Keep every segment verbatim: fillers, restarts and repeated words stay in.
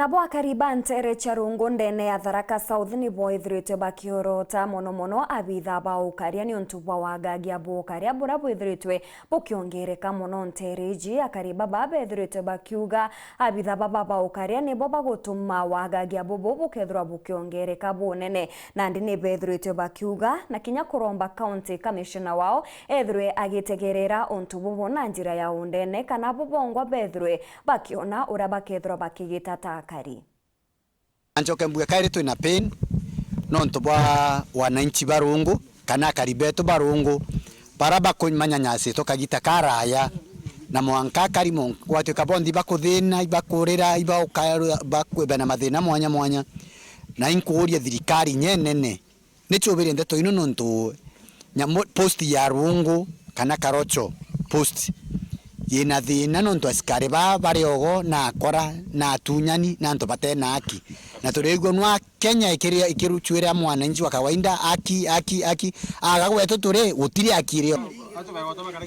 Nabo akari ba nteere cia Rungu ndene ya Tharaka South nibo ithiritwe bakiorota mono mono abitha ba ukaria niuntu bwa wagagia bwa ukaria buria bwithiritwe bukiongereka mono nteere iji. Akari baba bethiritwe bakiuga abitha baba ba ukaria nibo bagutuma wagagia bubu bukethirwa bukiongereka bunene. Nandi ni bethiritwe bakiuga na kinya kuromba County Commissioner wao ethirwe agitegerera untu bubu na njira ya undene, kana bubongwa bethirwe bakiona uria bakethirwa bakigita ta akari. Ncoke mbuge kairi twina pain nontu bwa wananchi ba Rungu, kana akari betu ba Rungu, bara bakumanyanyasitwe kagita karaya, na mwanka akari mon-, gwatuika bonthe ibakuthina, ibakurira, ibauka-, bakwibana mathina mwanya mwanya. Na inkuuria thirikari inya inene, ni chubirie ndeto ino nontu nyamu, post ya Rungu kana Karocho post yina thina nontu asikari baa bari ogo na akora na atunyani na antu batena haki. Na turigua nwa Kenya ikiria, ikiruchuira mwananchi wa kawaida haki, haki, haki. Aga gwetu turi, gutiri haki irio.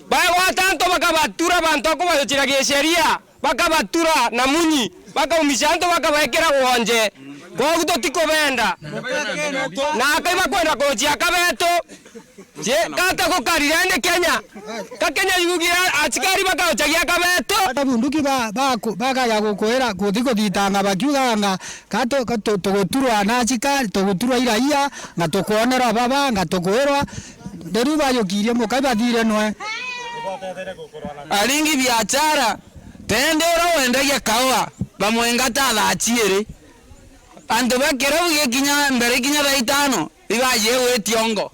Bagwata antu bakabatura, bantu akubayuchira gisheria. Bakabatura na munyi, bakaumisha antu, bakabaikira gwonje. Kwogu tutikubenda. Na akai bakwenda kuuchia aka betu. Je, gata gukarire ni Kenya? Ka Kenya yugira asikari bakauchagia aka betu? Ata bunduki ba, ba, bakaja gukwira kuthi kuthitanga bakiuganga, ka tu, ka tu, tuguturwa na asikari, tuguturwa iraia, nga tukwonerwa baba, nga tukwirwa. Riu bajukirie mukai bathire nwe. Aringi biachara, tende uria wendagia kaua, bamwengata thaa ciiri. Antu ba kirabu gikinya mbere kinya thaa itano, ibajie gwitiongo.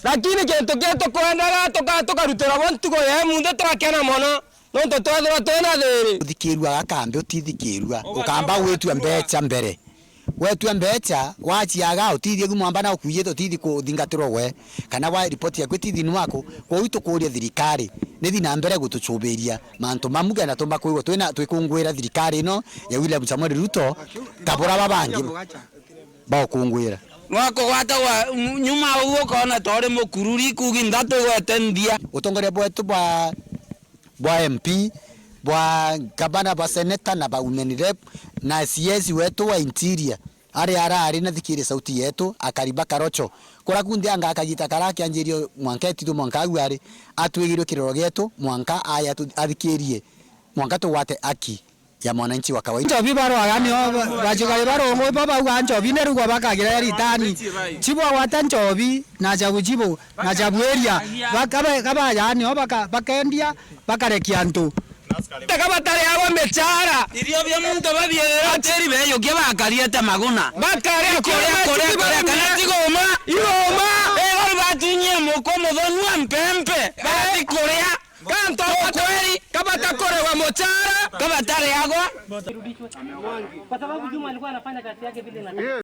Lakini kintu kiu tukwendaga, tuka-, tukarutirwa bo ntugo ya imunthe, twakena mono, nontu twethirwa twina thiri. Uthikirua gakambi utithikirua, ukamba gwitua mbecha mbere. Wetua mbecha, waciaga, utithie gu mwamba na ukuiyite, utithi kuthingatirwa gwe, kana wa report yaku itithi ni waku. Kwou tukuria thirikari, nithi na mbere gutuchubiria mantu mamu kenda tumba kwigua twina, twikungwira thirikari ino ya William Samuel Ruto, kabura babangi baukungwira. Nwakugwata wa, nyuma uu ukona tori mukururi kugi nthatu igwete nthia. Utongoria bwetu bwa bwa M P, bwa gavana, bwa seneta na ba women rep na C S wetu wa interior, aria arari na thikirie sauti yetu, akari ba Karocho. Kuria kunthe anga akagita kara akianjirio mwanka etitwe mwanka au ari, atwigirwe kiroro gietu, mwanka aya tu-, athikirie, mwanka tugwate aki ya mwananchi wa kawaida. Nchobi barwaga nio ba-, bachukari ba Rungu ibo bauga nchobi nerugwa bakagira eritani. Chibwagwata nchobi na chabu chibu na chabu eria. Baka-, ba-, kabaya nio baka-, bakendia, bakarekia antu. Teka batariagwa michara. Irio bia muntu babiethera tiri beyukia bakariete maguna. Bakaria kuria, kuria, kuria, kana tigoma. Igoma. Ego batunyie muko muthonu wa mpempe. Bati kuria. Kantu kweli, kabata kurewa muchara, kabata reagwa. Kwa sababu Juma alikuwa anafanya kazi yake vile inatakiwa.